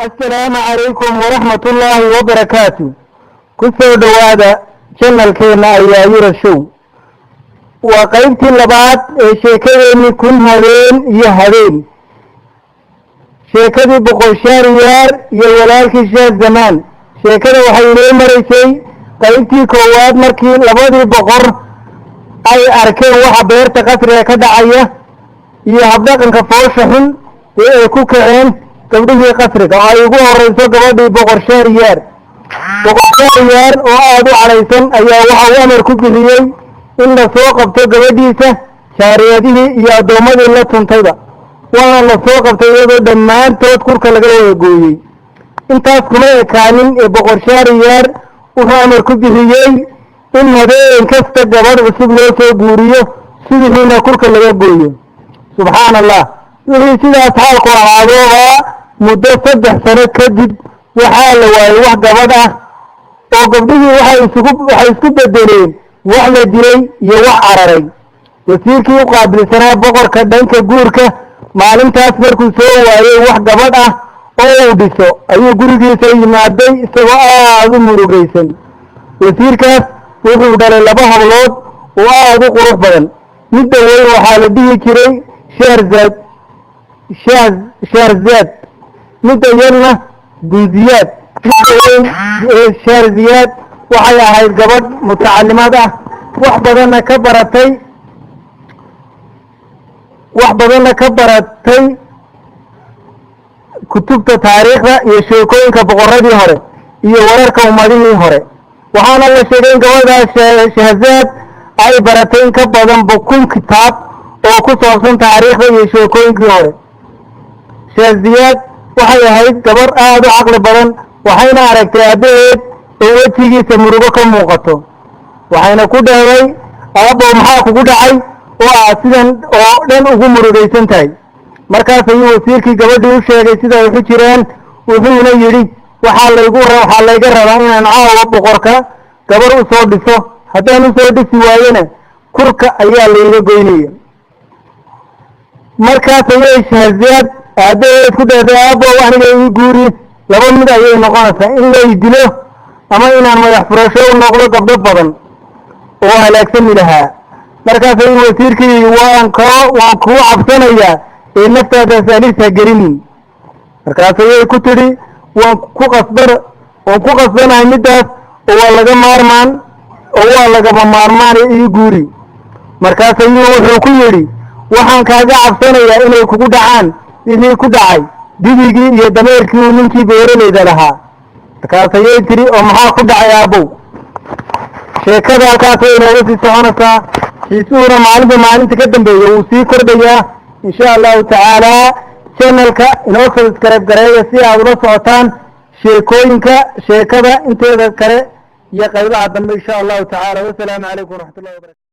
Asalaamu calaykum waraxmatullaahi wabarakaatu. Ku soo dhowaada channelkeena Ayaayura Show. Waa qaybtii labaad ee sheekadeennii Kun Habeen iyo Habeen, sheekadii Boqor Shaariyaar iyo walaalkii Shaah Zamaan. Sheekada waxay inoo maraysay qaybtii koowaad markii labadii boqor ay arkeen waxa beerta qasriga ka dhacaya iyo habdhaqanka foosha xun ee ay ku kaceen gabdhihii qasriga, oo ay ugu horeyso gabadhii Boqor Shaariyaar. Boqor Shaariyaar oo aada u cadhaysan ayaa waxa uu amar ku bixiyey in la soo qabto gabadhiisa, jaariyadihii iyo addoommadii la tuntayba. Waana la soo qabtay iyadoo dhammaantood kurka laga wada gooyey. Intaas kuma ekaanin ee Boqor Shaariyaar wuxuu amar ku bixiyey in habeen kasta gabadh cusub loo soo guuriyo, subixiina kurka laga gooyo. Subxaan Allah! Wixii sidaas xaalku ahaadooba, muddo 3 sano kadib waxaa la waayey wax gabadh ah, oo gabdhihii waxay isku bedeleen wax la dilay iyo wax cararay. Wasiirkii u qaabilsanaa boqorka dhanka guurka, maalintaas markuu soo waayey wax gabadh ah oo uu dhiso, ayuu gurigiisa yimaaday isagoo aada u murugaysan. Wasiirkaas wuxuu dhalay laba hablood oo aada u qurux badan. Midda weyn waxaa la dhihi jiray Shahrzad, Shahrzad, midda yarna Gunziyaad. Midda weyn ee Shahziyaad waxay ahayd gabadh mutacalimad ah, wax badanna ka baratay kutubta taariikhda iyo sheekooyinka boqoradii hore iyo wararka ummadihii hore. Waxaana la sheegay in gabadhaas Shahzaad ay baratay in ka badan 1,000 kitaab oo ku saabsan taariikhda iyo sheekooyinkii hore. Shahziyaad waxay ahayd gabar aada u caqli badan, waxayna aragtay aabbaheed oo wejigiisa murugo ka muuqato. Waxayna ku dhehday: "Aabbow, maxaa kugu dhacay oo aad sidan oo dhan ugu murugaysan tahay?" Markaas ayuu wasiirkii gabadhii u sheegay sida ay waxu jireen, wuxuuna yidhi: Waxaa layga rabaa inaan caawa boqorka gabar u soo dhiso. Haddaan usoo dhisi waayona, kurka ayaa layga goynaya." Markaas ayay Shahziyaad aabbaheed ku dhehday: "Aabbow, aniga ii guuri. Laba mid ayay noqonaysaa: in lay dilo ama inaan madax furasho u noqdo gabdho badan oo halaagsami lahaa." Markaas ayuu wasiirkii yidhi: Waan kuu cabsanayaa ee naftaadaas halis ha gelinin." Markaas ayay ku tidhi: Waan ku qasbanahay middaas, oo waa laga maarmaan, oo waa lagama maarmaan, ee ii guuri." Markaas ayuu wuxuu ku yidhi: "Waxaan kaaga cabsanayaa inay kugu dhacaan wixii ku dhacay dibigii iyo dameerkii uu ninkii beeralayda lahaa." Markaas ayay tidhi: "Oo maxaa ku dhacay, aabbow?" Sheekada halkaas way inooga sii soconaysaa, xiisuhuna maalinba maalinta ka dambeeya wuu sii kordhayaa, insha Allahu tacaala. Channelka inoo subscribe gareeya si aad ula socotaan sheekooyinka, sheekada inteeda kale iyo qaybaha dambe, insha Allahu tacaala. Wasalaamu calaykum waraxmatullahi wabarakatu.